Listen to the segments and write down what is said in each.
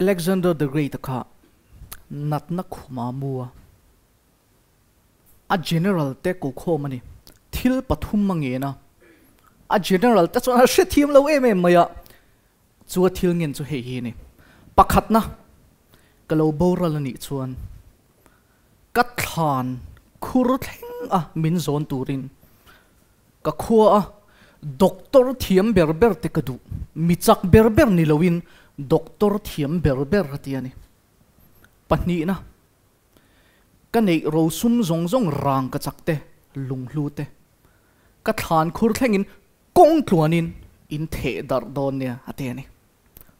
Alexander the Great kha natna khuma mua a general te ko khawm a ni. Thil pathum a ngen a, a general te chuan a hrethiam lo em em mai a, chu a thil ngen chu hei hi a ni. Pakhatna, ka lo boral a nih chuan ka thlan khur thleng a min zawn turin ka khua a doctor thiam ber ber te ka duh, mi chak ber ber ni loin doctor thiam ber ber a ti a ni. Pahnihna, Ka neih rosum zawng zawng rang ka chak te, lunghlu te, ka thlan khur thlengin kawng tluanin in theh darh dawn nia a ti a ni.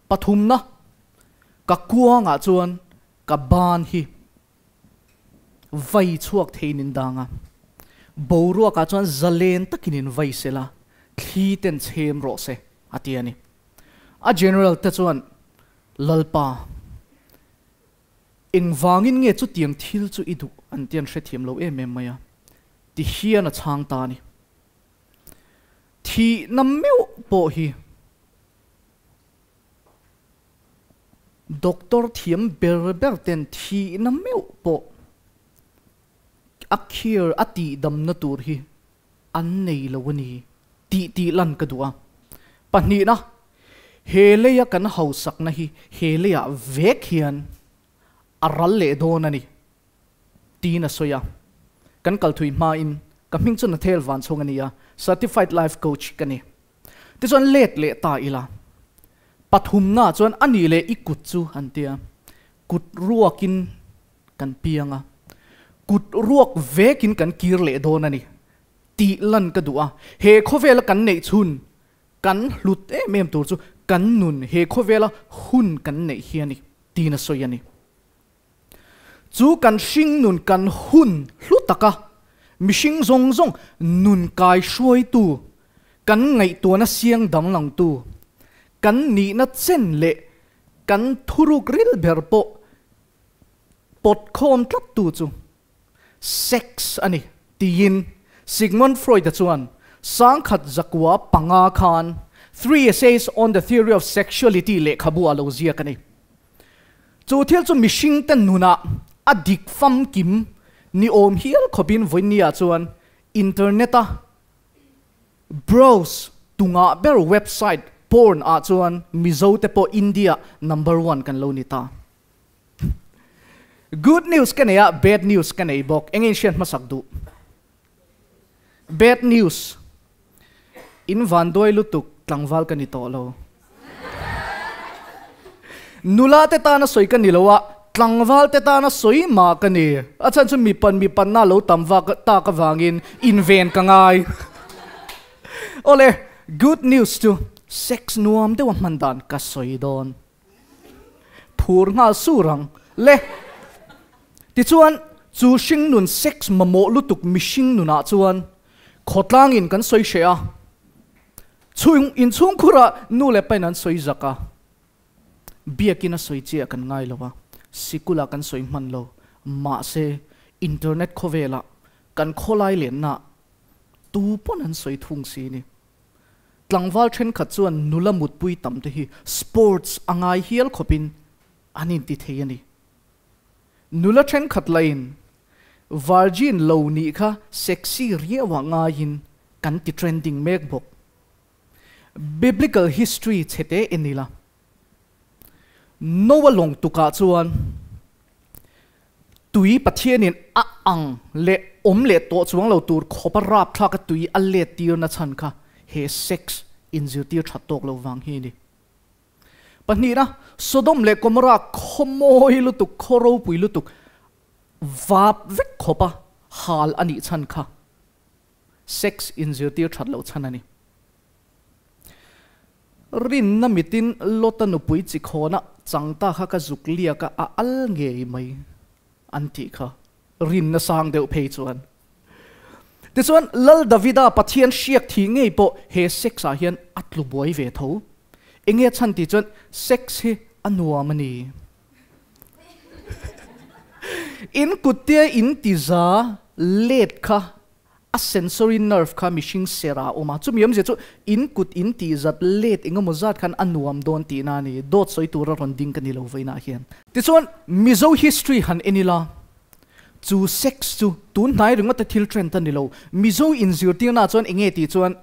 Pathumna, ka kuangah chuan ka ban hi vai chhuak theiin in dang a, boruakah chuan zalen takin in vai sela, thli ten chhem rawh se a ti a ni. A general te chuan Lalpa, Engvangin nge chutiang thil chu i duh an ti an hrethiam lo em em mai a, ti hian a chhang ta a ni. Thihna meuh pawh hi doctor thiam ber ber ten thihna meuh pawh a cure a tihdamna tur hi an nei lo a ni tih tih lan ka duh a. Pahnihna, he leia kan hausakna hi he leiah vek hian a ral leh dawn a ni tiin a sawi a. Kan kal thui hmain ka hming chu Nathel Vanchhawng a ni a, Certified Life Coach ka ni. Tichuan let leh ta ila. Pathumnaah chuan a nih leh i kut chu an ti a, kut ruakin kan piang a, kut ruak vekin kan kir leh dawn a ni tih lan ka duh a. He khawvela kan neih chhun kan hlut em em tur chu kan nun he khawvela hun kan neih hi a ni tiin a sawi a ni. Chu kan hring nun kan hun hlu taka mihring zawng zawng nun kai hruaitu, kan ngaihtuahna siang danglangtu, kan nihna chen leh kan thuruk ril ber pawh pawt khawm tlat tu chu sex a ni tiin Sigmund Freud-a chuan sangkhat zakua panga khan Three Essays on the Theory of Sexuality lehkhabu a lo ziak a ni. Chu thil chu mihringte nunah a dik famkim ni awm hial khawpin vawinia chuan internet-a browse tungah ber website porn ah chuan Mizote pawh India number one kan lo ni ta. Good news ka nei a, bad news ka nei bawk. Eng in hriat hmasak duh? Bad news, In vanduai lutuk tlangval ka ni tawh lo. Nula te tana sawi ka ni lo a, tlangval te tana sawi mah ka ni. A chhan chu mipan mipanna lo tam vak tak avangin inven ka ngai. Awle, good news chu sex nuam deuha hman dan ka sawi dawn. Phur nghal sur ang le. Tichuan, chu hring nun sex mamawh lutuk mihring nunah chuan khawtlangin kan sawi hreh a, chhung inchhungkhurah nu leh pain an sawi zak a, biakin a sawi chiah kan ngai lo a, sikulah kan sawi hman lo, mahse internet khawvelah kan khawlai lenna tu pawn an sawi thung si ni. Tlangval thenkhat chuan nula mutpui tam te hi sports a ngai hial khawpin an inti thei a ni. Nula thenkhat lain virgin lo nih kha sexy riauah ngaiin kan ti trending mek bawk. Biblical history chhe te en ila. Noah lawng tukah chuan tui Pathianin a ang leh awm leh tawh chuang lo tur khawpa rapthlaka tui a let tirna chhan kha he sex inzirtir that tawk lo vang hi a ni. Pahnihna, Sodom leh Gomorrah khaw mawi lutuk, khaw ropui lutuk vap vek khawpa hal a nih chhan kha sex inzirtir that loh chhan a ni. Rinna mitin Lota nupui chi khawna chang ta kha ka zuk liak a, a al ngei mai an tih kha rinna sang deuh phei chuan. Tichuan Lal Davida Pathian hriak thih ngei pawh he sex ah hian a tlu buai ve tho. Enge chhan tih chuan sex hi a nuam a ni. In kuttia in ti za let kha. A sensory nerve kha mihring ser ah a awm a, chumi awmzia chu in kut in tih zat let eng emaw zat khan a nuam dawn tihna a ni, dawt sawi tura rawn ding ka ni lo vawiinah hian. Tichuan Mizo history han en ila, chu sex chu tun hnai ringawt a thil trend a ni lo, Mizo inzirtirna ah chuan enge tih chuan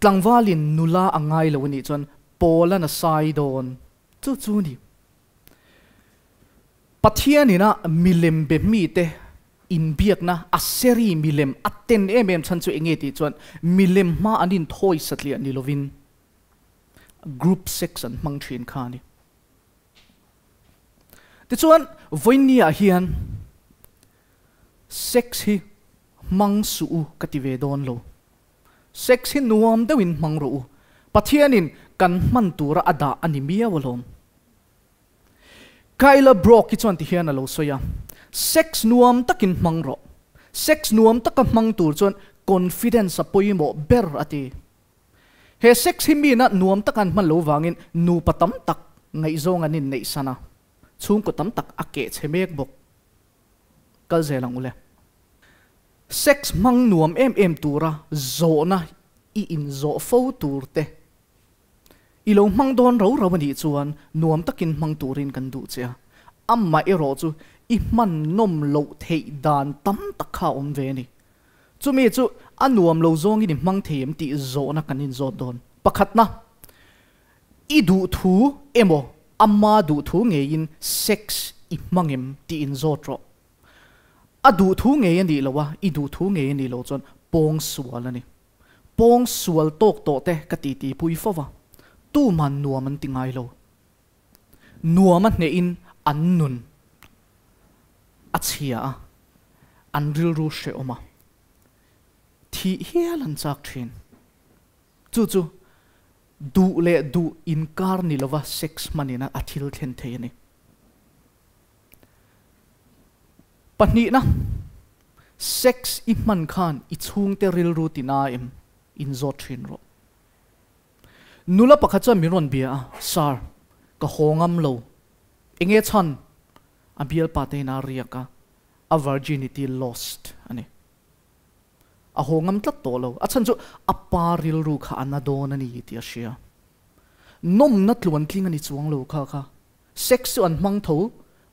tlangvalin nula a ngai lo a nih chuan Pawlan a sai dawn chu chu a ni. Pathianina milem be mite inbiakna a seri milem a ten em em chhan chu enge tih chuan milem hma an inthawi satliah ni lovin group sex an hmang thin kha a ni. Tichuan vawinia hian sex hi hmang suh u ka ti ve dawn lo. Sex hi nuam deuhin hmang rawh u. Pathianin kan hman tura a dah a ni miau alawm. Kyla Brock hi chuan tihian a lo sawi a, Sex nuam takin hmang rawh. Sex nuam taka hmang tur chuan confidence a pawimawh ber a ti. He sex hi mina nuam taka an hman lo vangin nupa tam tak ngaihzawng an inneihsan a, chhungkaw tam tak a keh chhe mek bawk. Kal zel ang ule. Sex hmang nuam em em tura zawhna i inzawh fo tur te I lo hmang dawn ro ro a nih chuan nuam takin hmang turin kan duh che a, amah erawh chu i hman nawm loh theih dan tam tak kha a awm ve a ni. Chumi chu a nuam lo zawngin i hmang thei em tih zawhna kan inzawt dawn. Pakhatna, i duhthu emaw ama duhthu ngeiin sex i hmang em tih inzawt rawh. A duhthu ngei a nih loh a, i duhthu ngei a nih loh chuan pawng sual a ni. Pawng sual tawk tawh te ka ti ti pui fo va, tuman nuam an ti ngai lo. Nuam a hnehin an nun a chhia a, an rilru hrehawm a, thih hial an chak thin. Chu chu duh leh duh inkar ni lova sex hmanin a thil thlen thei a ni. Pahnihna, sex i hman khan i chhungte rilru ti na em? Inzawt thin rawh. Nula pakhat chuan min rawn bia a, Sir, ka haw ngam lo. Enge chhan? A bialpa te in a riak a, a virginity lost a ni. A haw ngam tlat tawh lo. A chhan chu a pa rilru kha a na dawn a ni tih a hria. Nawmna tluantling a ni chuang lo kha kha. Sex chu an hmang tho,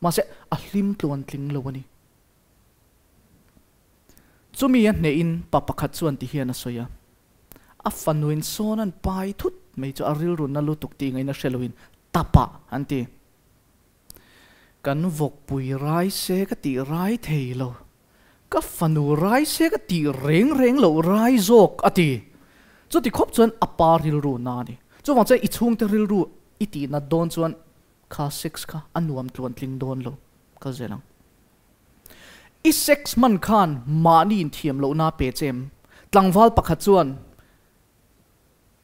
mahse a hlim tluan tling lo a ni. Chumi a hnehin pa pakhat chuan ti hian a sawi a, A fanuin sawn an pai thut mai chu a rilru na lutuk tih ngaihna hre loin tap ah an ti. Kan vawkpui rai se ka tih rai thei lo, ka fanu rai se ka tih reng reng loh rai zawk a ti. Chuti khawp chuan a pa rilru na a ni. Chuvang chuan i chhungte rilru i tih nat dawn chuan kha sex kha a nuam tluan tling dawn lo kal zel ang. I sex hman khan mahni inthiam lohna a pe che em? Tlangval pakhat chuan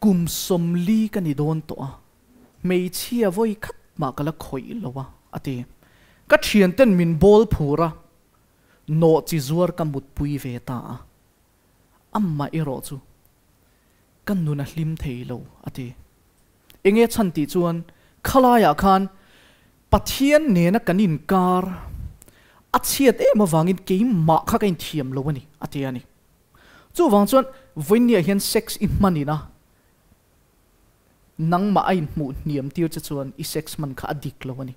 kum 40 ka ni dawn tawh a, hmeichhia vawi khat mah ka la khawih lo a, a ti. Ka thianten min bawl phur a, nawh chi zuar ka mutpui ve ta a, amah erawh chu ka nun a hlim thei lo, a ti. Enge chhan tih chuan khalaiah khan Pathian nena kan inkar a chhiat em avangin keimah kha ka inthiam lo a ni, a ti a ni. Chuvang chuan vawinia hian sex i hmanin a, nangmah a inhmuh hniam tir che chuan i sex hman kha a dik lo a ni.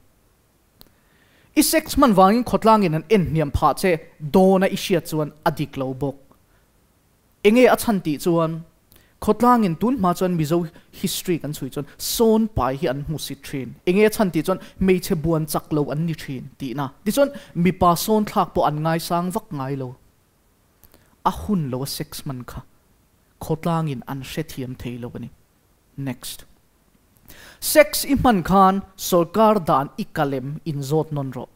I sex hman vangin khawtlangin an en hniam phah che dawna i hriat chuan a dik lo bawk. Enge a chhan tih chuan khawtlangin tun hma chuan Mizo history kan chhui chuan sawn pai hi an hmu sit thin. Enge a chhan tih chuan hmeichhe buan chak lo an ni thin tihna. Tichuan mipa sawn thlak pawh an ngaisang vak ngai lo. A hun lo a sex hman kha khawtlangin an hrethiam thei lo a ni. Next. Sex i hman khan sorkar dan i kalem inzawt nawn rawh.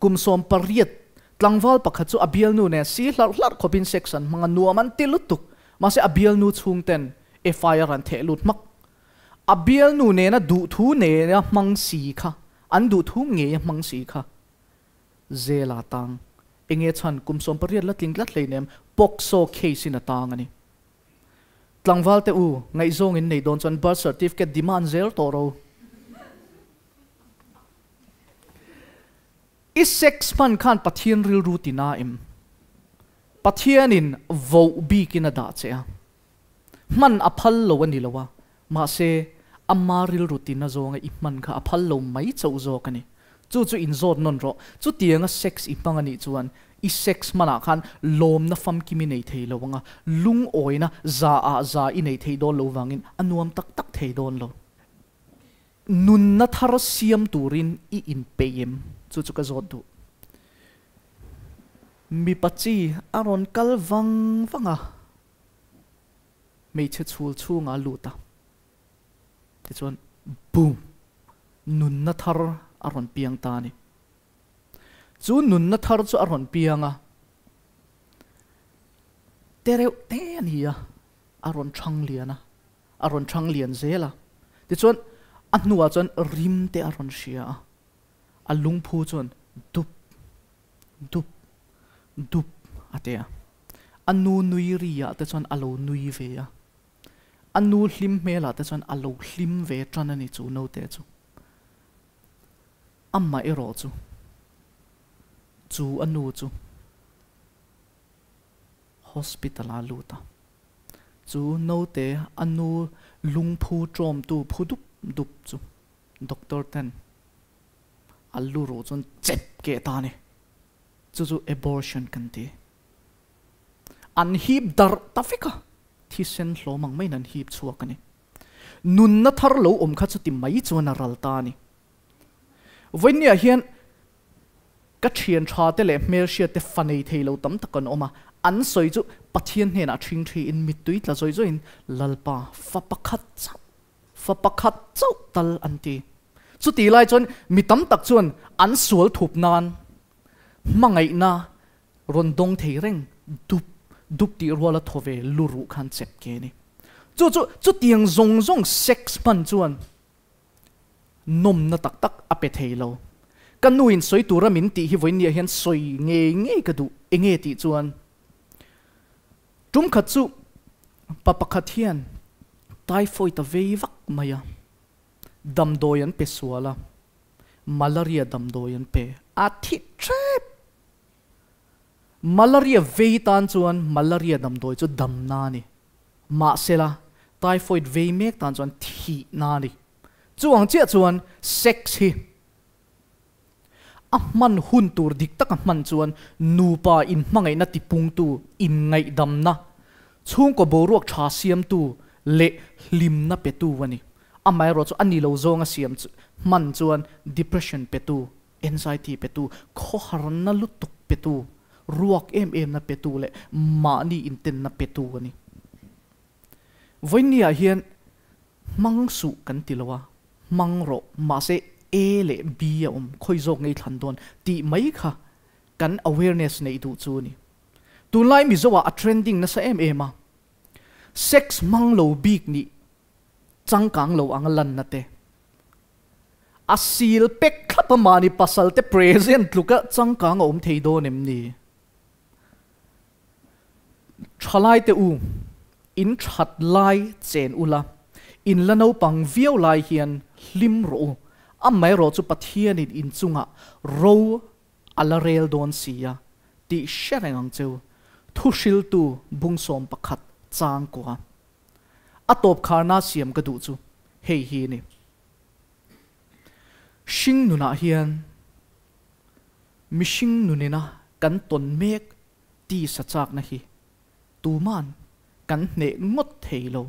Kum 18 tlangval pakhat chu a bialnu nen si hlarh hlarh khawpin sex an hmang a, nuam an ti lutuk. Mahse a bialnu chhungten FIR an theh lut hmak. A bialnu nena duhthu nena hmang si kha, an duhthu ngeia hmang si kha Zela tang. Enge chhan kum 18 la tling tlat hleinem POCSO case in a tang a ni. Tlangval te u, ngaihzawng in nei dawn chuan birth certificate demand zel tawh ro. I sex hman khan Pathian rilru ti na em? Pathianin voh bikin a dah che a, hman a phal lo a ni lo a, mahse ama rilru tina zawnga i hman kha a phal lo mai chauh zawk a ni. Chu chu inzawt nawn rawh. Chutianga sex i hmang a nih chuan i sex hmanah khan lawmna famkim i nei thei lo ang a, lungawina za ah za i nei thei dawn lo vangin a nuam tak tak thei dawn lo. Nunna thar siam turin i inpeih em? Chu chu ka zawt duh. Mipa chi a rawn kal vang vang a, hmeichhe chhul chhungah a lut a, tichuan boom! Nunna thar a rawn piang ta a ni. Chu nunna thar chu a rawn piang a, te reuh te a ni a, a rawn thang lian a, a rawn thang lian zel a. Tichuan a hnuah chuan rim te a rawn hria a, a lungphu chuan dup dup dup a ti a. A nu nui ri ah te chuan a lo nui ve a, a nu hlim hmel ah te chuan a lo hlim ve tan a ni chu naute chu. Amah erawh chu chu a nu chu hospital ah a lut a, chu naute a nu lungphu tawmtu phu dup dup chu doctor ten a lu ruh chuan chep keh ta a ni. Chu chu abortion kan ti. An hip darh ta vek a, thisen hlawm ang maiin an hip chhuak a ni. Nunna thar lo awm kha chuti mai chuan a ral ta a ni. Vawinia hian ka thian tha te leh hmelhriat te fa nei thei lo tam tak an awm a, an sawi chu Pathian hnenah ṭhing ṭhiin mittui tla zawi zawiin Lalpa fa pakhat chauh, fa pakhat chauh tal an ti. Chuti lai chuan mi tam tak chuan an sual thup nan hmangaihna rawn dawng thei reng dup dup tih ruala thaw ve lu ruh khan chep ke a ni. Chu chu chutiang zawng zawng sex hman chuan nawmna tak tak a pe thei lo. Ka nuin sawi tura min tih hi vawinia hian sawi ngei ngei ka duh enge tih chuan tum khat chu pa pakhat hian typhoid a vei vak mai a, damdawi an pe sual a, malaria damdawi an pe a thi tep. Malaria vei tan chuan malaria damdawi chu damna a ni. Mahsela, typhoid vei mek tan chuan thihna a ni. Chu ang chiah chuan sex hi a hman hun tur dik taka hman chuan nupa inhmangaihna tipungtu, inngaihdamna, chhungkaw boruak tha siamtu leh hlimna petu a ni. Amaherawhchu a ni lo zawnga siam hman chuan depression petu, Anxiety petu, khawharna lutuk petu, ruak em emna petu leh mahni intenna petu a ni. Vawinia hian hmang suh kan ti lo a, hmang rawh, mahse A leh B a awm, khawi zawk ngei thlan dawn tih mai kha kan awareness neih duh chu a ni. Tunlai Mizoah a trending nasa em em a, sex hmang lo bik nih changkang lo anga lanna te, A sil pek thlap a mahni pasal te present tluka changkang a awm thei dawn em ni? Thalai te u, in that lai chen ula, in la naupang viau lai hian hlim rawh u, amaherawh chu Pathianin in chungah ro a la rel dawn si a tih hre reng ang cheu, thuhriltu bungsawm pakhat chang kua. A tawp kharna siam ka duh chu hei hi a ni. Hring nunah hian mihring nunina kan tawn mek tisa chakna hi tuman kan hneh ngawt thei lo.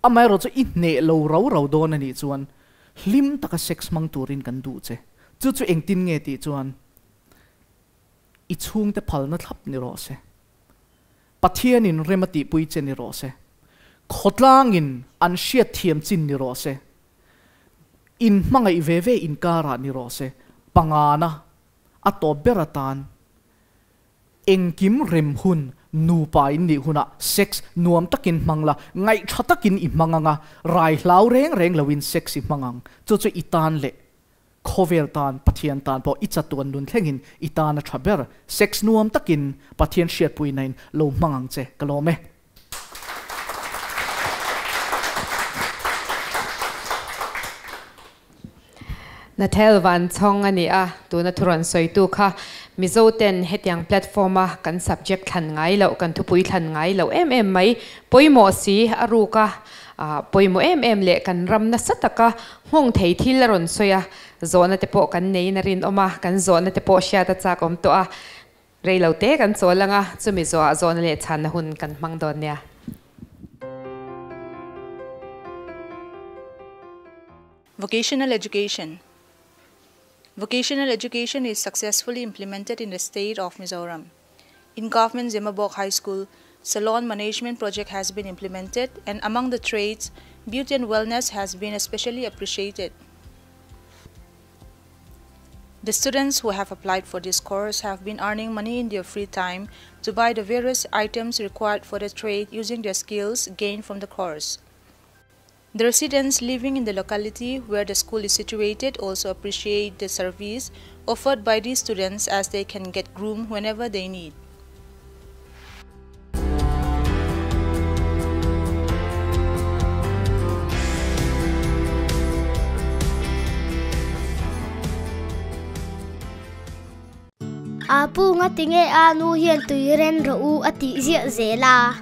Amaherawh chu i hneh lo rau rau dawn a nih chuan hlim taka sex hmang turin kan duh che. Chu chu engtin nge tih chuan i chhungte phalna thlap ni rawh se. Pathianin rem a tihpui che ni rawh se. Khawtlangin an hriatthiam chin ni rawh se. In hmangaih ve ve inkarah ni rawh se. Pangana a tawp ber atan engkim rem hun nupa in nih hunah sex nuam takin hmang la, ngaihtha takin i hmang ang a, rai hlau reng reng loin sex i hmang ang. Chu chu i tan leh Khawvel tan, Pathian tan pawh i chatuan nun thlengin i tan a tha ber. Sex nuam takin Pathian hriatpuinain lo hmang ang che, ka lawm e. Nathel Vanchhawng a ni a, tuna thu rawn sawitu kha. Mizo ten hetiang platform a kan subject thlan ngai loh, kan thupui thlan ngai loh em em mai pawimawh si a ruk a, pawimawh em em leh kan ram nasa taka nghawng thei thil a rawn sawi a, zawhna te pawh kan neiin a rinawm a, kan zawhna te pawh hriat a chak awm tawh a, rei lo te kan chawl ang a, chumi zawhah zawhna leh chhanna hun kan hmang dawn nia. Vocational Education Vocational education is successfully implemented in the state of Mizoram. In Government Zemabawk High School, Salon Management Project has been implemented and among the trades, beauty and wellness has been especially appreciated. The students who have applied for this course have been earning money in their free time to buy the various items required for the trade using their skills gained from the course. The residents living in the locality where the school is situated also appreciate the service offered by these students as they can get groomed whenever they need. Apu ngatinge a nu hian tui ren rawh u a tih ziah zel a.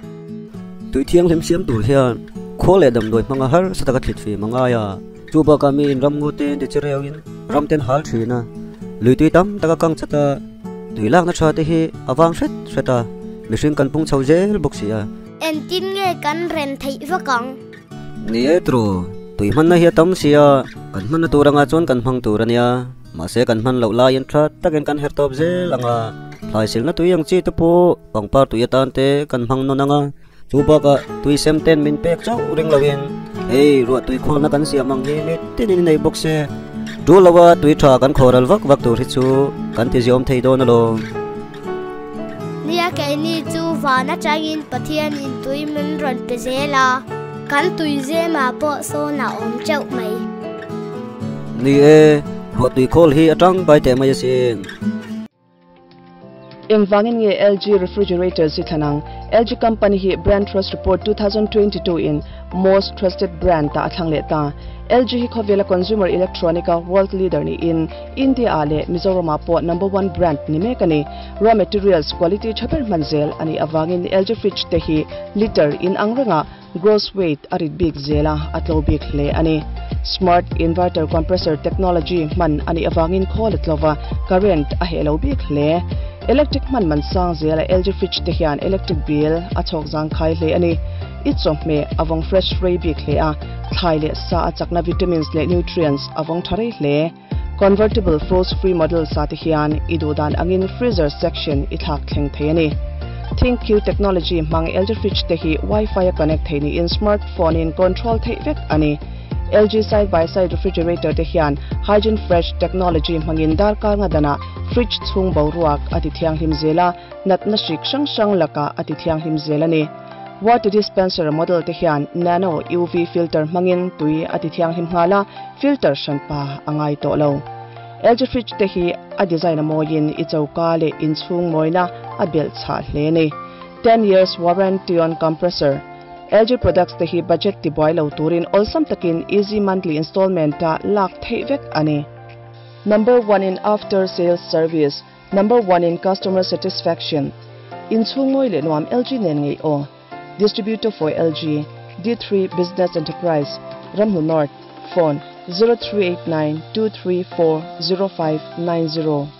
Tui thianghlim siam tur hian khaw leh damdawi hmanga harsa taka thlit fim a ngai a, chu bakah miin ramngaw te ti che reuhin ram ten hal thin a, lui tui tam taka kang chat a, tui lakna tha te hi a vang hret hret a, mihring kan pung chho zel bawk si a. Engtin nge kan ren theih vak ang? Ni e tru, tui hmanna hi a tam si a, kan hmanna tur anga chuan kan hmang tur a nia. Mahse kan hman loh laiin tha takin kan herh tawp zel ang a, thlai silna tui ang chi te pawh pangpar tui atan te kan hmang nawn ang a, chu bakah tui sem ten min pek chauh ring loin hei ruah tui khawlna kan siam ang hi mi tinin i nei bawk se, tul loa tui tha kan khawral vak vak tur hi chu kan ti ziawm thei dawn alawm. Nia keini chu van atangin Pathianin tui min rawn pe zel a, kan tui zemah pawh sawn a awm teuh mai. Ni e, ruahtui khawl hi a tangkai teh mai asin. Engvangin nge LG Refrigerators hi thlan ang? LG company hi Brand Trust Report 2022 in Most Trusted Brand tah a thlang leh ta. LG hi khawvela consumer electronic a world leader niin India ah leh Mizoram ah pawh number one brand ni mek a ni. Raw materials quality tha ber hman zel a nih avangin LG fridge te hi liter in ang rengah gross weight a rit bik zel a, a tlo bik hle a ni. Smart inverter compressor technology hman a nih avangin khawl a tlo va, current a heh lo bik hle. Electric hman man sang zel a LG fridge te hian electric bill a chhawk zangkhai hle a ni. I chawhmeh a vawng fresh rei bik hle a, thlai leh sa a chakna vitamins leh nutrients a vawng tha rei hle. Convertible frost free model sa te hian i duh dan angin freezer section i thlak thleng thei a ni. ThinQ technology hmang LG fridge te hi Wi-Fi a connect thei niin smart phone in control theih vek a ni. LG side by side refrigerator te hian Hygiene Fresh technology hmangin darkar nga danah fridge chhung boruak a ti thianghlim zel a, natna hrik hrang hrang lakah a ti thianghlim zel a ni. Water dispenser model te hian nano UV filter hmangin tui a ti thianghlim nghal a, filter hranpa a ngai tawh lo. LG fridge te hi a design a mawiin i choka leh inchhung mawina a belh chhah hle a ni. 10 years warranty on compressor. LG products te hi budget tibuai lo turin awlsam takin easy monthly installment a lak theih vek a ni. Number one in after sales service. Number one in customer satisfaction. Inchhung ngawi leh nuam LG nen ngei aw. Distributor for LG, D3 Business Enterprise, Ramhnu North, Phone, 0389 234 0590.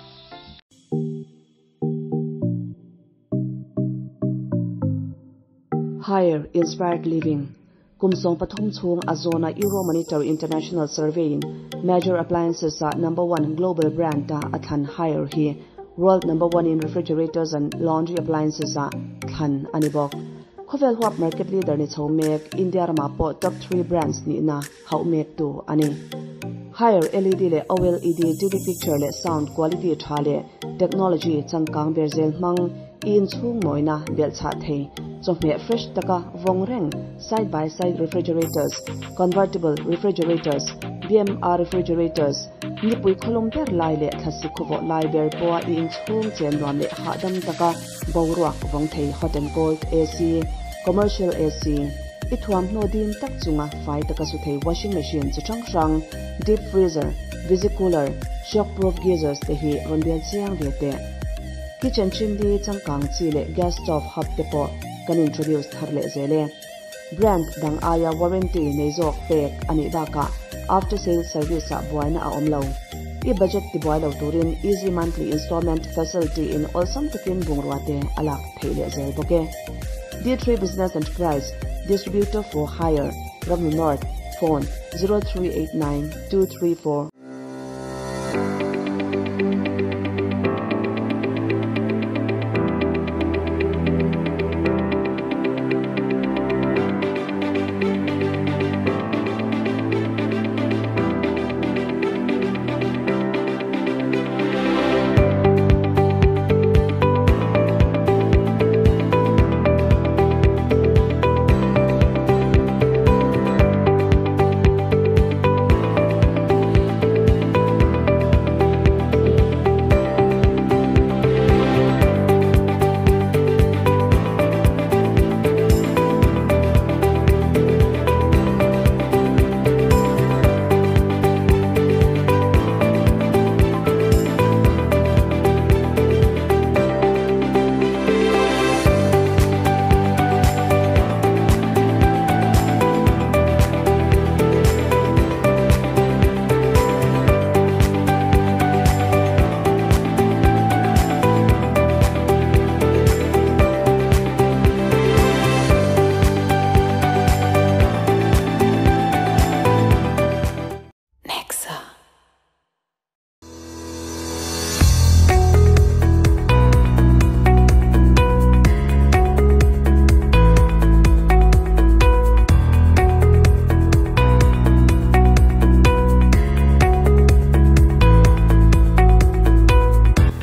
Higher Inspired Living, Kum 13 chhung a zawna Euromonitor International Survey in Major Appliances ah number one global brand a a thlan Haier hi World number one in Refrigerators and Laundry Appliances ah thlan a ni bawk. Khawvel huap market leader ni chho mek India ramah pawh top three brands nihna hauh mektu a ni. Haier LED leh OLED TV picture leh sound quality tha leh technology changkang ber zel hmang i inchhung mawina belhchhah thei chawhmeh fresh taka vawng reng side by side refrigerators, convertible refrigerators, BMR refrigerators, nipui khawlum ber lai leh thlasi khawvawh lai ber pawha i inchhung chen nuam leh hahdam taka boruak vawng thei hot and cold AC, commercial AC, i thuamhnaw dim tak chunga fai taka su thei washing machine chi hrang hrang, deep freezer, visi cooler, shock proof geysers te hi rawn bial chiang ve teh. Kitchen chimney changkang chi leh gas stove hub te pawh kan introduce thar leh zel e. Brand dang aia warranty nei zawk pek a nih bakah after sales service ah buaina a awm lo. I budget tibuai lo turin easy monthly installment facility in awlsam takin bungrua te a lak theih leh zel bawk e. D3 Business Enterprise, Distributor for Hire, Ramnu North, Phone, 0389 234.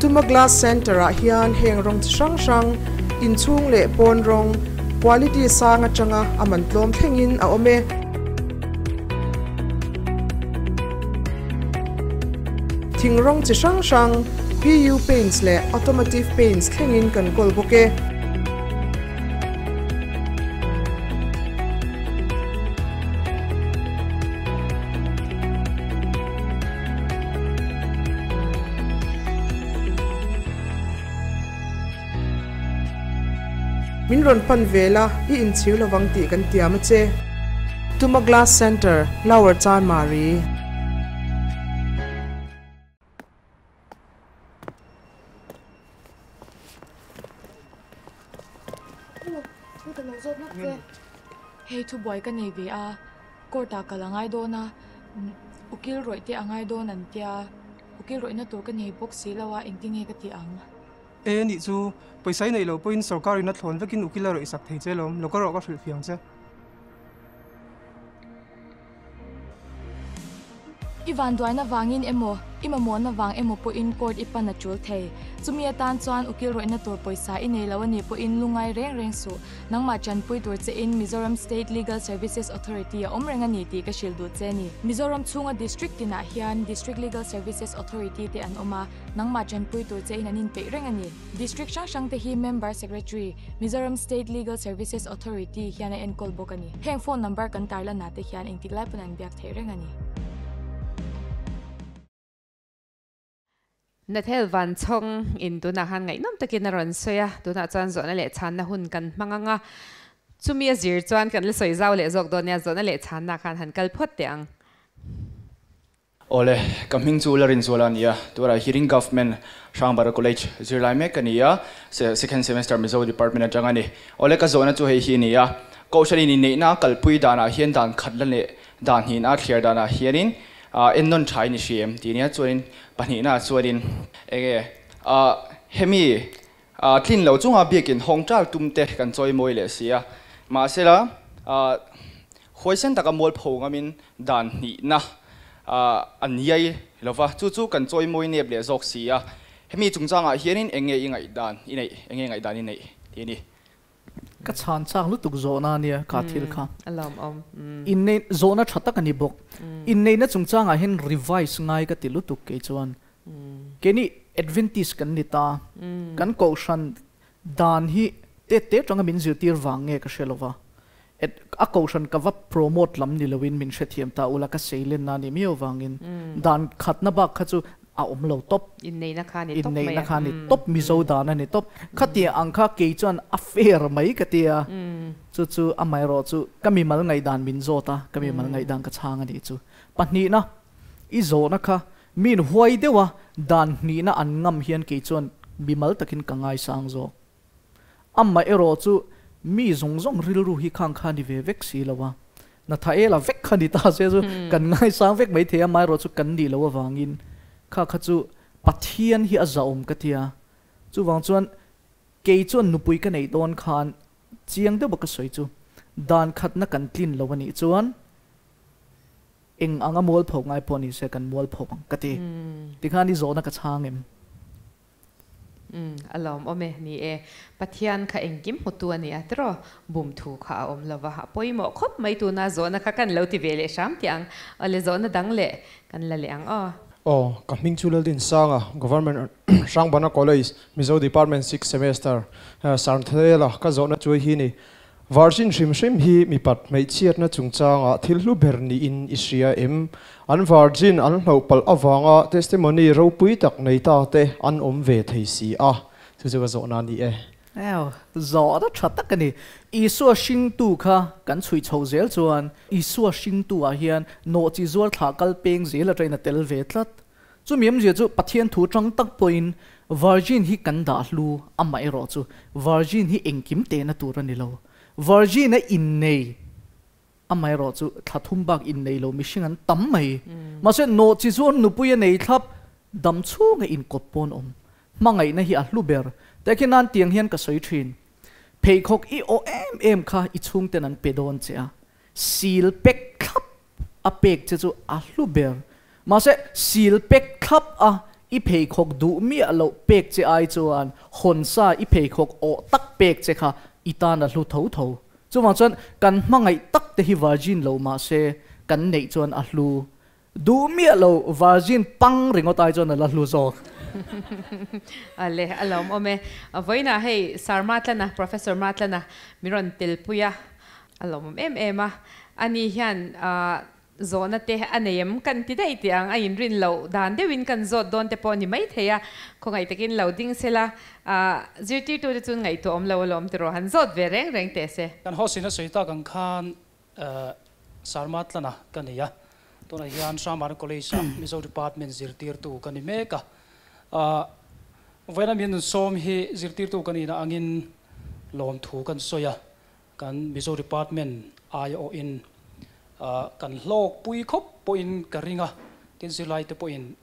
Tuma Glass Centre-ah hian heng rawng chi hrang hrang, inchhung leh pawn rawng, quality sang atanga a man tlawm thlengin a awm e. Thing rawng chi hrang hrang, PU paints leh automotive paints thlengin kan kawl bawk e. Min rawn pan ve la, i inchhir lovang tih kan tiam a che. Tuma Glass Centre, Lower Chanmari. Hei thubuai ka nei ve a, court ah kal a ngai dawn a, ukil rawih te a ngai dawn an tia, ukil rawihna tur ka nei bawk si lo a, engtin nge ka tih ang? E nih chu, pawisa i neih loh pawhin sorkar in a thlawn vekin ukil a rawih sak thei che lawm, lo ka rawh ka hrilh fiang che. I vanduaina vangin emaw, i mamawhna vang emaw pawhin court i pan a tul thei. Chumi atan chuan ukil rawihna tur pawisa i nei lo a nih pawhin lungai reng reng suh. Nangmah tanpui tur chein Mizoram State Legal Services Authority a awm reng a ni tih ka hrilh duh che a ni. Mizoram chhunga District tinah hian District Legal Services Authority te an awm a, nangmah tanpui tur chein an inpeih reng a ni. District hrang hrang te hi Member Secretary, Mizoram State Legal Services Authority hian a enkawl bawk a ni. Heng phone number kan tarlanah te hian engtik lai pawn an biak theih reng a ni. Nathel Vanchhawng in tunah khan ngaihnawm takin a rawn sawi a, tunah chuan zawhna leh chhanna hun kan hmang ang a, chumi a zir chuan kan la sawi zau leh zawk dawn nia, zawhna leh chhanna khan han kal phawt teh ang. Awle, ka hming chu la rinzuala a ni a, tunah hiring Government Hrangbara College zirlai mek ka ni a, second semester Mizo department atang a ni. Awle, ka zawhna chu hei hi a ni a, Kohhran in inneihna a kalpui danah hian dan khat la leh dan hnihna a thliar danah hianin ennawn tha i ni hri em tih a nia, chuanin pahnihna chuanin enge hemi tlin lo chunga biakin hawng tal tum te kan chawimawi leh si a, mahsela Huaisen taka mualpho ngamin dan hnihna an iai lova, chu chu kan chawimawi nep leh zawk si a. Hemi chungchangah hianin eng nge i ngaihdan i neih, eng nge ngaihdan i neih tih a ni. Ka chhan chak lutuk zawhna a nia ka thil kha. A lawmawm. Inneih zawhna tha tak a ni bawk. Inneihna chungchangah hian revise ngai ka ti lutuk kei chuan. Keini Adventist kan ni ta, kan kohhran Dan hi te te tanga min zirtir vang nge ka hre lova, et a kohhran ka va promote lam ni loin min hrethiam ta ula ka seilenna ni miau vangin dan khatna bak kha chu a awm lo tawp. Inneihna kha a ni tawp mai a. Inneihna kha a ni tawp, Mizo dan a ni tawp. Khatia ang kha kei chuan a fair mai ka ti a, chu chu amaherawhchu ka mimal ngaihdan min zawt a, ka mimal ngaihdan ka chhang a nih chu. Pahnihna, i zawhna kha min huai deuh a, dan hnihna an ngam hian kei chuan mimal takin ka ngaisang zawk. Amaherawh chu mi zawng zawng rilru hi khang kha ni ve vek si lo a, Nathaela vek kha ni ta se chu kan ngaisang vek mai thei a, amaherawh chu kan nih loh avangin kha kha chu Pathian hi a zahawm ka ti a. Chuvang chuan kei chuan nupui ka neih dawn khan chiang deuh a ka sawi chu dan khatna kan tlin lo a nih chuan Eng anga mualpho ngai pawh ni se kan mualpho ang ka ti. Tikhan i zawhna ka chhang em? Umm, a lawmawm e, ni e. Pathian kha engkim hmutu a ni a tiraw? Bum thu kha a awm lo va, a pawimawh khawp mai tuna zawhna kha kan lo ti ve leh hram tih ang. Awle zawhna dang leh kan la leh ang aw. Aw, ka hming chu Laldinsanga, Government Hrangbana College, Mizo Department Sixth Semester, Sarnthela ka zawhna chu hi ni. Virgin hrim hrim hi mipat hmeichhiatna chungchangah thil hlu ber niin i hria em? An virgin an hloh palh avanga testimony ropui tak nei ta te an awm ve thei si a, chu chu ka zawhna a ni e. Ew, zawhna tha tak a ni. Isua hringtu kha kan chhui chho zel chuan Isua hringtu ah hian nawhchi zuar thlah kal peng zel atangin a tel ve tlat. Chumi awmzia chu Pathian thu tang tak pawhin Virgin hi kan dah hlu amah erawh chu Virgin hi engkim tehna tur a ni lo. Virgin a innei amah erawh chu thla thum bak innei lo mihring an tam mai. Mahse nawhchi chuan nupui a nei thlap dam chhunga inkawp pawn awm. Hmangaihna hi a hlu ber. Tehkhin nan tiang hian ka sawi thin. Pheikhawk i aw em em kha i chhungten an pe dawn che a. Sil pek thlap a pek che chu a hlu ber. Mahse, sil pek thlap a i pheikhawk duh miah loh pek che ai chuan hawn sa i pheikhawk awh tak pek che kha i tan a hlu tho tho. Chuvang chuan kan hmangaih tak te hi virgin lo mahse kan neih chuan a hlu duh miah lo, virgin pang ringawt ai chuan a la hlu zawk. Ale, a lawmawm e. Vawiinah hei Sir Matlana, Professor Matlana mi rawn telpui a. A lawmawm em em a, ani hian zawhna te a nei em kan ti daih tih ang, a inrin loh dan deuhin kan zawt dawn te pawh a ni maithei a, khawngaih takin lo ding sela, zirtirtu te chuan ngaihtuah awm lo alawm tiraw, han zawt ve reng reng teh se. Kan host-in a sawi tak ang khan Sarma Tlana ka nei a, tunah hian Hramara College-ah Mizo Department zirtirtu ka ni mek a. Vawiin a min sawm hi zirtirtu ka nihna angin lawmthu kan sawi a, Kan Mizo Department aiawhin kan hlawkpui khawp pawhin ka ring a, tin zirlaite pawhin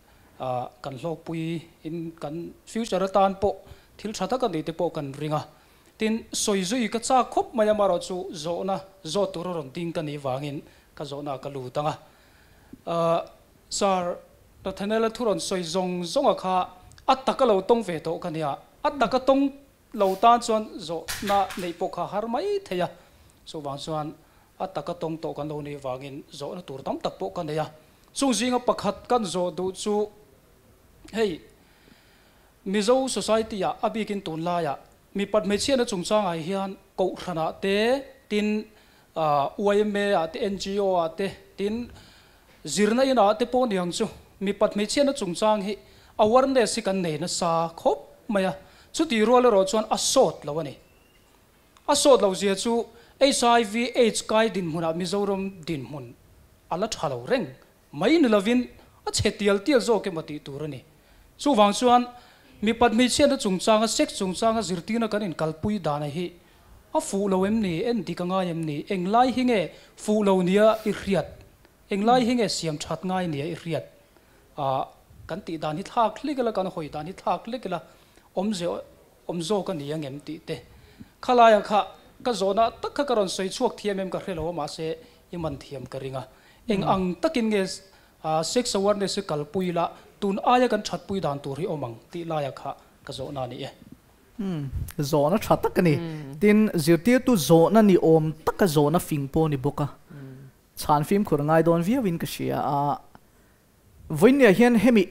kan hlawkpui in kan future atan pawh thil tha tak a nih te pawh kan ring a. Tin, sawi zui ka chak khawp mai a, amaherawh chu zawhna zawt tura rawn ding ka nih vangin ka zawhna ka lut ang a. Sir Nathanael-a thu rawn sawi zawng zawnga kha a taka lo tawng ve tawh ka nia, a taka tawng Lo tan chuan zawhna neih pawh kha har mai thei a, chuvang chuan a taka tawng tawh kan lo nih vangin zawhna tur tam tak pawh ka nei a. Chung zinga pakhat kan zawh duh chu hei Mizo society ah a bikin tunlaiah mipat hmeichhiatna chungchangah hian kohhranah te tin yma ah te NGO ah te tin zirna inah te pawh niang chu mipat hmeichhiatna chungchang hi awareness hi kan nei nasa khawp mai a, chutih rual erawh chuan a sawt lo a ni. A sawt lo zia chu HIV AIDS kai dinhmunah Mizoram dinhmun a la tha lo reng mai ni lovin a chhe tial tial zawk emaw tih tur a ni. Chuvang chuan mipat hmeichhiatna chungchanga sex chungchanga zirtirna kan inkalpui dana hi a fuh lo em ni, en dik a ngai em ni, englai hi nge fuh lo nia i hriat, englai hi nge siam that ngai nia i hriat Ah, kan tih dan hi thlak hlik ila, kan hawi dan hi thlak hlik ila, awmze awm zawk a ni ang em tih te. Khalaia kha ka zawhna tak kha ka rawn sawi chhuak thiam em ka hre lo a, mahse i man thiam ka ring a. Eng ang takin nge sex awareness hi kalpui ila, tun aia kan thatpui dan tur hi awm ang tih laia kha ka zawhna a ni e. Umm, zawhna tha tak a ni. Tin, zirtirtu zawhna ni awm taka zawhna fing pawh a ni bawk a. Chhan fimkhur ngai dawn viauin ka hria a. Vawinia hian hemi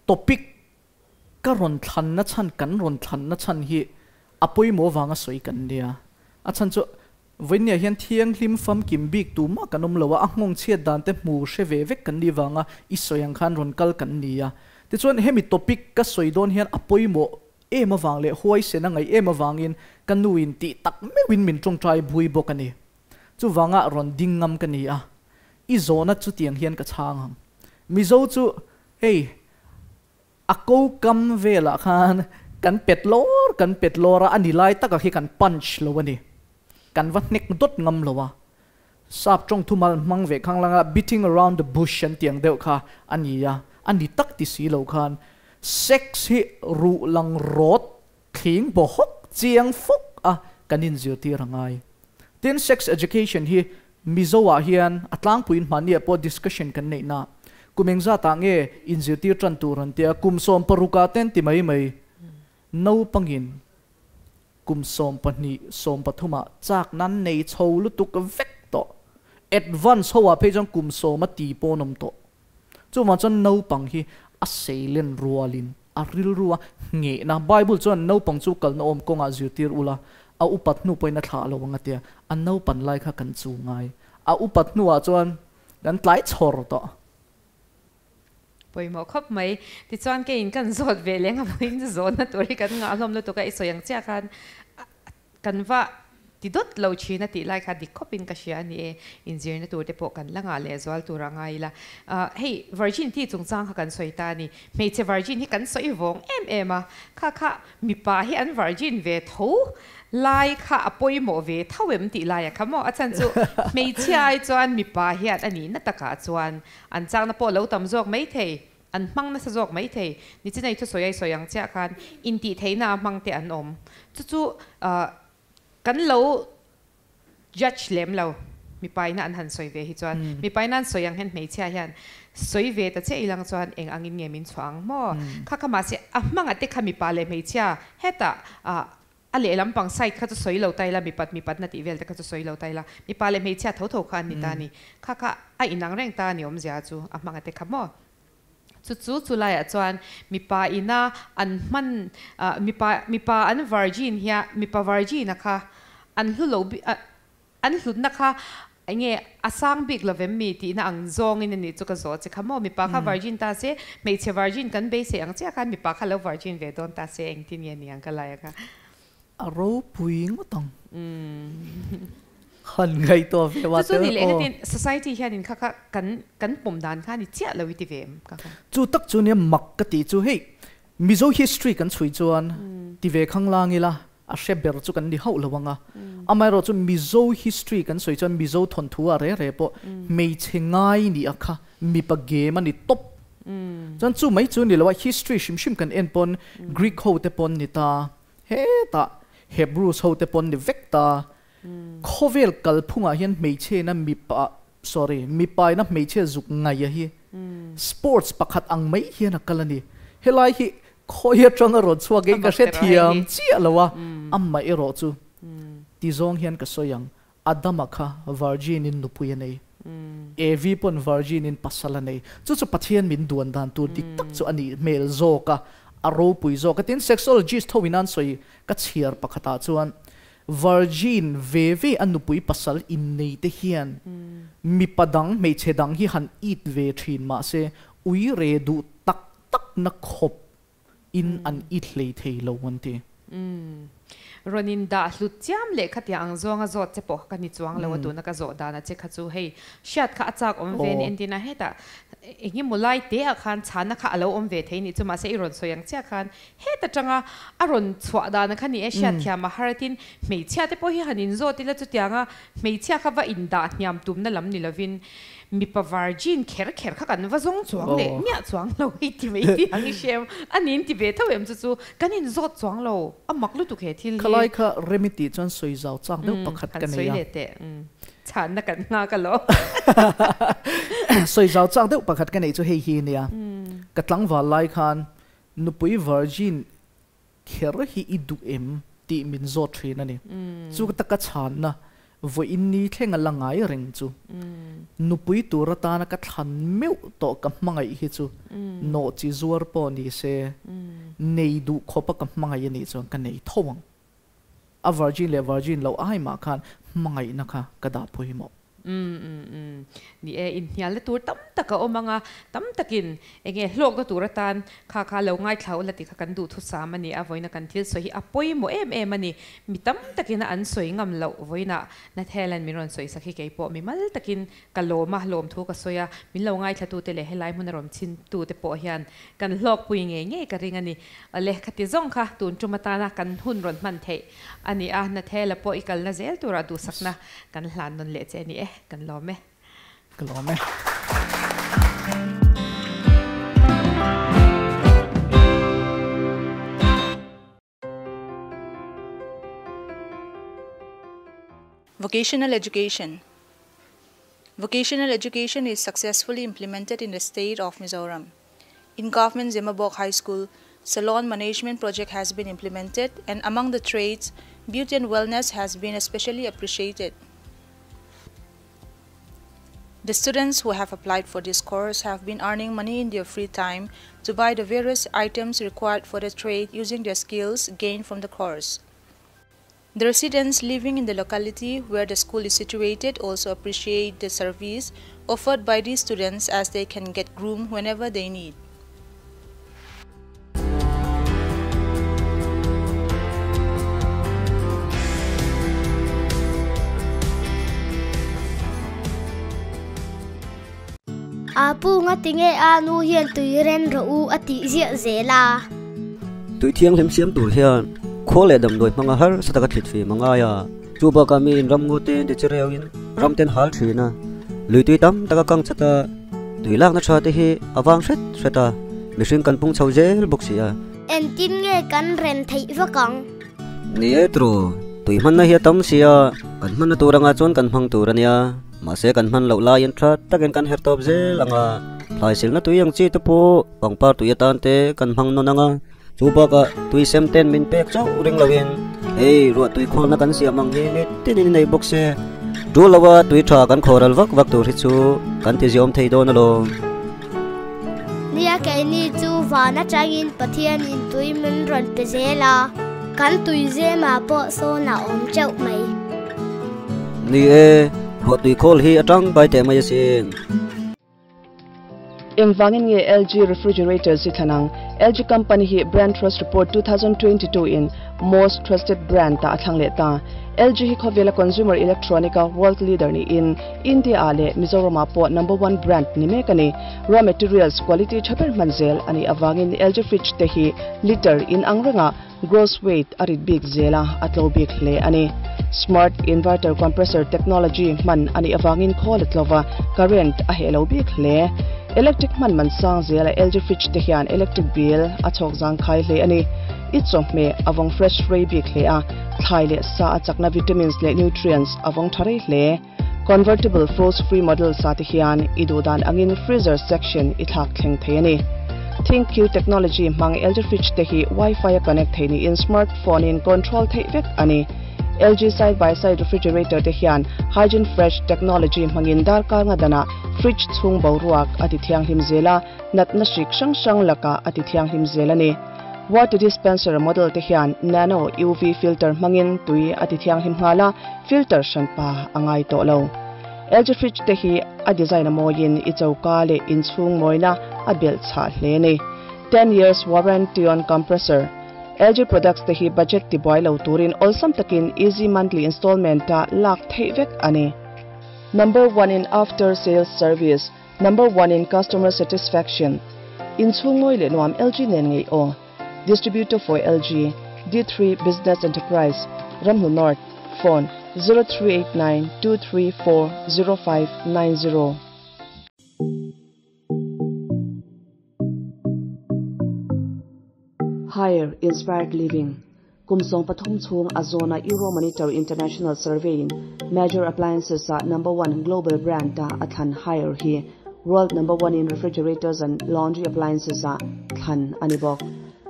topic ka rawn thlanna chhan, kan rawn thlanna chhan hi a pawimawh avanga sawi kan nia. A chhan chu vawinia hian thianghlim famkim bik tumah kan awm lo a, a nghawng chhiat dan te hmu hre ve vek kan nih vanga i sawi ang khan rawn kal kan ni a. Ti chuan hemi topic ka sawi dawn hian a pawimawh em avang leh huaisen a ngaih em avangin ka nuin tih tak meuhin min tawngtai bui bawk a ni. Chuvanga rawn ding ngam ka ni a, i zawhna chutiang hian ka chhang ang. Mizo chu hei a ko kam velah khan kan pet lawr kan pet lawr a, a ni lai takah khi kan punch lo a ni. Kan va hnek dawt ngam lo a. Sap tawng thumal hmang ve khang langa beating around the bush an tih ang deuh kha a ni a, a ni tak ti si lo khan sex hi ruh lang rawt thling baw hawk chiang fawk a kan inzirtir a ngai. Tin, sex education hi Mizo ah hian a tlangpuiin hmahniah pawh discussion kan neih na kum engzat ah nge inzirtir tan tur an tia, kum 16 ah ten ti mai mai naupangin kum 12, 13 ah chak nan nei chho lutuk vek tawh, advance ho ah phei chuan kum 10 a ti pawn awm tawh. Chuvang chuan naupang hi a seilen rualin a rilru a nghehna. Bible chuan naupang chu kalna awm kawngah zirtir ula, a upat hnu pawhin a thlah lo ang a tia. A naupan lai kha kan chu ngai. A upat hnuah chuan kan tlai chhawr tawh. Pawimawh khawp mai. Tichuan keiin kan zawt ve leng a vawiin zawhna tur hi kan ngah hlawm lutuk a, i sawi ang chiah khan Kan va ti dawt lo thin a tih lai kha dik khawpin ka hria a ni e, inzirna tur te pawh kan la ngah leh zual tur a ngai ila. Hei virgin ti chungchang kha kan sawi ta a ni, hmeichhe virgin hi kan sawi vawng em em a, kha kha mipa hi an virgin ve tho lai kha a pawimawh ve tho em tih lai a kha maw, a chhan chu hmeichhia ai chuan mipa hian a nihna takah chuan an chakna pawh lo tam zawk maithei. An hmang nasa zawk maithei. Nichinai thusawi a i sawi ang chiah khan intihtheihna a hmang te an awm. Chu chu kan lo judge lem lo. Mipaina an han sawi ve hi chuan mipaina an sawi ang hian hmeichhia hian sawi ve ta chiah ilang chuan eng angin nge min chhuah ang maw? Kha kha mahse a hmanga te kha mipa leh hmeichhia hetah A lehlam pang side kha chu sawi lo ta ila, mipat mipat na tih vel te kha chu sawi lo ta ila, mipa leh hmeichhia tho tho kha an ni ta a ni. Kha kha a inang reng ta a ni awmzia chu a hmanga te kha maw? Chu chu chu laiah chuan mipa ina an hman mipa mipa an virgin hia mipa virgin a kha an hlu lo An hlutna kha enge a sang bik lovem mi tihna ang zawngin a nih chu ka zawh che kha maw? Mipa kha virgin ta se, hmeichhe virgin kan beisei ang chiah khan mipa kha lo virgin ve dawn ta se engtin nge ni ang ka lai a kha. A ropui ngawt ang. Han ngaihtuah ve wa tel aw. Chu chu ni leh engtin society hianin kha kha kan kan pawm dan kha a ni chiah lo i ti ve em ka kha. Chu tak chu nia mak ka tih chu hei Mizo history kan chhui chuan ti ve khang lang ila a hre ber chu kan ni hauh lo ang a. Amaherawhchu Mizo history kan sawi chuan Mizo thawnthu ah re re pawh hmeichhe ngai nih a kha mipa game a ni tawp. Chuan chu mai chu ni lo a history hrim hrim kan en pawn Greek ho te pawn ni ta, hetah Hebrews ho te pawn ni vek ta. Khawvel kalphungah hian hmeichhe ina mipa sorry mipa ina hmeichhe zuk ngaih a hi sports pakhat ang mai hian a kal a ni. Helai hi Khawi atanga rawn chhuak in ka hre thiam chiah lo a, amah erawh chu ti zawng hian ka sawi ang, Adama kha virgin in nupui a nei, Evi pawn virgin in pasal a nei, chu chu Pathian min duan dan tur dik tak chu a nih hmel zawk a, a ropui zawk a, tin sexologist ho in an sawi ka chhiar pakhatah chuan virgin ve ve a nupui pasal innei te hian mipa dang hmeichhe dang hi han it ve thin mahse uire duh tak tak na khawp in an i hlei thei lo an ti. Umm. Rawn in dah hlut chiam leh khatiang ang zawnga zawt che pawh kha ka ni chuang lo a tuna ka zawh dan a che kha chu hei hriat kha a chak awm ve ni entin a hetah eng emaw lai te ah khan chhana kha a lo awm ve thei nih chu mahse i rawn sawi ang chiah khan heta tanga a rawn chhuah dan a kha ni e hriat thiam a har atin hmeichhia te pawh hi han in zawt ila chutianga hmeichhia kha va in dah hniam tumna lam ni lovin Mipa virgin kher kher kha kan va zawng chuang leh miah chuang lo hei ti mai ti ang i hrem a niin ti ve tho em chu chu kan in zawt chuang lo a mak lutuk he thil hi. Khalai kha rem i tih chuan sawi zau chak deuh pakhat ka nei a. Han sawi leh teh chhanna kan nghak alawm. Sawi zau chak deuh pakhat ka neih chu hei hi nia. Ka tlangval lai khan nupui virgin kher hi i duh em tih min zawt thin a ni. Chu taka chhanna vawiin ni thleng a la ngai reng chu nupui tur atana ka thlan meuh tawh ka hmangaih hi chu nawh chi zuar pawh ni se nei duh khawpa ka hmangaih a nih chuan ka nei tho ang. A virgin leh virgin loh ai mah khan hmangaihna kha ka dah pawimawh. Umm umm umm. Ni e, inhnialna tur tam tak a awm ang a, tam takin enge hlawkna tur atan kha kha lo ngaithla ula tih kha kan duhthusam a ni a, vawiina kan thil sawi hi a pawimawh em em a ni. Mi tam takin a an sawi ngam loh vawiinah Nathel-a'n min rawn sawi sak hi kei pawh mi mal takin ka lawm a, lawmthu ka sawi a, min lo ngaithlatute leh helai hmuna rawn chhintute pawh hian kan hlawkpui ngei ngei ka ring a ni. Awle, khati zawng kha tun tum atana kan hun rawn hman theih a ni a, Nathel-a pawh i kalna zel turah duhsakna kan hlan nawn leh che a ni e, kan lawm e. Ka lawm e. Vocational Education Vocational education is successfully implemented in the state of Mizoram. In Government Zemabawk High School, Salon Management Project has been implemented and among the trades, beauty and wellness has been especially appreciated. The students who have applied for this course have been earning money in their free time to buy the various items required for the trade using their skills gained from the course. The residents living in the locality where the school is situated also appreciate the service offered by these students as they can get groomed whenever they need. Apu ngatinge a nu hian tui ren rawh u a tih ziah zel a. Tui thianghlim siam tur hian khaw leh damdawi hmanga harsa taka thlit fim a ngai a, chu bakah miin ramngaw te ti che reuhin ram ten hal thin a, lui tui tam taka kang chat a, tui lakna tha te hi a vang hret hret a, mihring kan pung chho zel bawk si a. Engtin nge kan ren theih vak ang? Ni e tru, tui hmanna hi a tam si a, kan hmanna tur anga chuan kan hmang tur a nia, mahse kan hman loh laiin tha takin kan herh tawp zel ang a, thlai silna tui ang chi te pawh pangpar tui atan te kan hmang nawn ang a. Chu bakah tui sem ten min pek chauh ring loin hei ruah tui khawlna kan siam ang hi mi tinin i nei bawk se. Tul loa tui tha kan khawral vak vak tur hi chu kan ti ziawm thei dawn alawm. Nia keini chu van atangin Pathianin tui min rawn pe zel a, kan tui zemah pawh sawn a awm teuh mai. Ni e, ruah tui khawl hi a tangkai teh mai asin. Engvangin nge LG Refrigerators hi thlan ang? LG company hi Brand Trust Report 2022 in Most Trusted Brand tah a thlang leh ta. LG hi khawvela consumer electronic a world leader niin India ah leh Mizoram ah pawh number one brand ni mek a ni. Raw materials quality tha ber hman zel a nih avangin LG fridge te hi liter in ang rengah Gross weight a rit bik zel a, a tlo bik hle a ni. Smart inverter compressor technology hman a nih avangin khawl a tlo va, current a heh lo bik hle. Electric hman man sang zela LG fridge te hian electric bill a chhawk zangkhai hle a ni. I chawhmeh a vawng fresh rei bik hle a, thlai leh sa a chakna vitamins leh nutrients a vawng tha rei hle. Convertible frost free model sa te hian i duh dan angin freezer section i thlak thleng thei a ni. ThinQ technology hmang LG fridge te hi Wi-Fi a connect thei niin smart phone in control theih vek a ni. LG side by side refrigerator te hian Hygiene Fresh technology hmangin darkar nga danah fridge chhung boruak a ti thianghlim zel a, natna hrik hrang hrang lakah a ti thianghlim zel a ni. Water dispenser model te hian nano UV filter hmangin tui a ti thianghlim nghal a, filter hranpa a ngai tawh lo. LG fridge te hi a design a mawiin i choka leh inchhung mawina a belh chhah hle a ni. 10 years warranty on compressor. LG products te hi budget tibuai lo turin awlsam takin easy monthly installment a lak theih vek a ni. Number one in after sales service. Number one in customer satisfaction. Inchhung ngawi leh nuam LG nen ngei aw. Distributor for LG, D3 Business Enterprise, Ramhnu North, Phone, 0389 234 0590. Higher Inspired Living, Kum 13 chhung a zawna Euromonitor International Survey in Major Appliances ah number one global brand a a thlan Haier hi World number one in Refrigerators and Laundry Appliances ah thlan a ni bawk.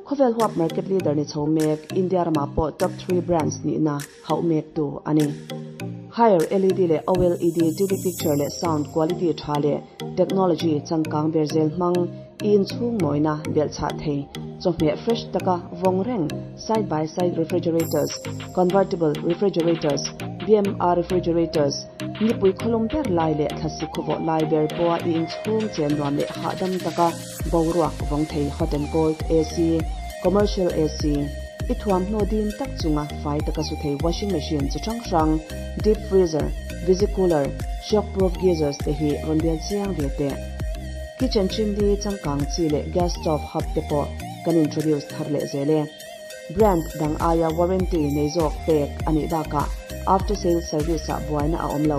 Khawvel huap market leader ni chho mek India ramah pawh top three brands nihna hauh mektu a ni. Haier LED leh OLED TV picture leh sound quality tha leh technology changkang ber zel hmang i inchhung mawina belhchhah thei chawhmeh fresh taka vawng reng side by side refrigerators, convertible refrigerators, BMR refrigerators, Nipui khawlum ber lai leh thlasik khawvawh lai ber pawha i inchhung chen nuam leh hahdam taka boruak vawng thei hot and cold AC, commercial AC, i thuamhnaw dim tak chunga fai taka su thei washing machine chi hrang hrang, deep freezer, visi cooler, shock proof geysers te hi rawn bial chiang ve teh. Kitchen chimney changkang chi leh gas stove hub te pawh kan introduce thar leh zel e. Brand dang aia warranty nei zawk pek a nih bakah after sales service ah buaina a awm lo.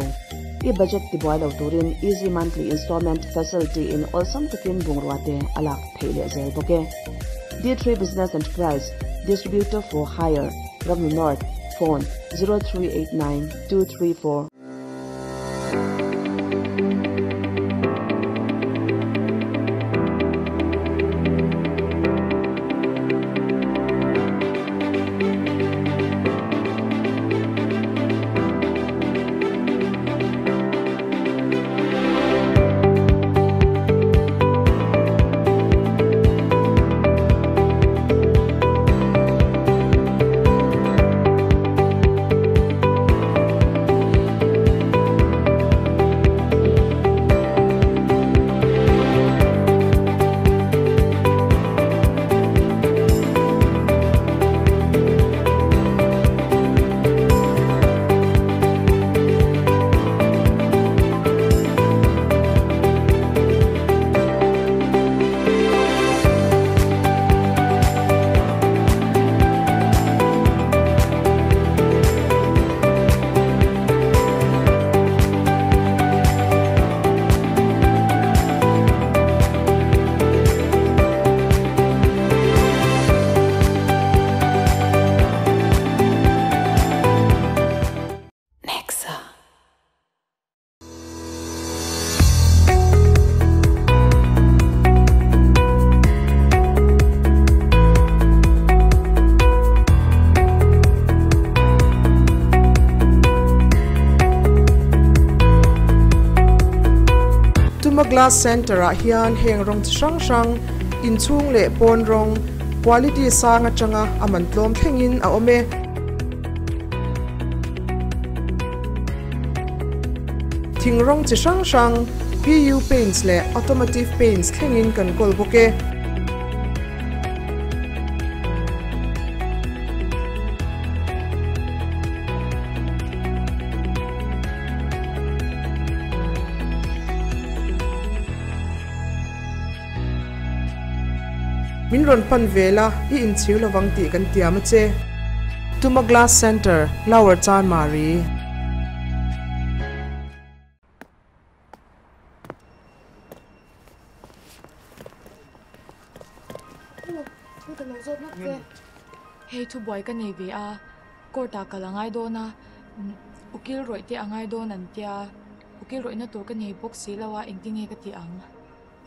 I budget tibuai lo turin easy monthly installment facility in awlsam takin bungrua te a lak theih leh zel bawk e. D3 Business Enterprise, Distributor for Hire, Ramnu North, Phone, 0389 234. Tuma Glass Centre ah hian heng rawng chi hrang hrang, inchhung leh pawn rawng, quality sang atanga a man tlawm thlengin a awm e. Thing rawng chi hrang hrang, PU paints leh automotive paints thlengin kan kawl bawk e. Min rawn pan ve la, i inchhir lovang tih kan tiam a che. Tuma Glass Centre, Lower Chanmari. Hei thubuai ka nei ve a, court ah kal a ngai dawn a, ukil rawih te a ngai dawn an tia, ukil rawihna tur ka nei bawk si lo a, engtin nge ka tih ang?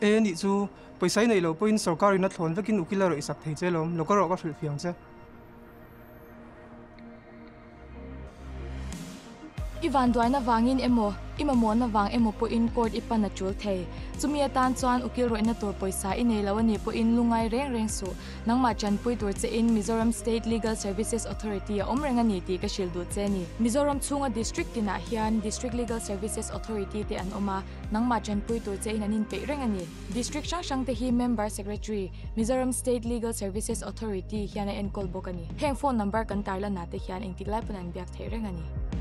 E nih chu, pawisa i neih loh pawhin sorkar in a thlawn vekin ukil a rawih sak thei che lawm, lo ka rawh ka hrilh fiang che. I vanduaina vangin emaw, i mamawhna vang emaw pawhin court i pan a tul thei. Chumi atan chuan ukil rawihna tur pawisa i nei lo a nih pawhin lungai reng reng suh. Nangmah tanpui tur chein Mizoram State Legal Services Authority a awm reng a ni tih ka hrilh duh che a ni. Mizoram chhunga District tinah hian District Legal Services Authority te an awm a, nangmah tanpui tur chein an inpeih reng a ni. District hrang hrang te hi Member Secretary, Mizoram State Legal Services Authority hian a enkawl bawk a ni. Heng phone number kan tarlan ah te hian engtik lai pawn an biak theih reng a ni.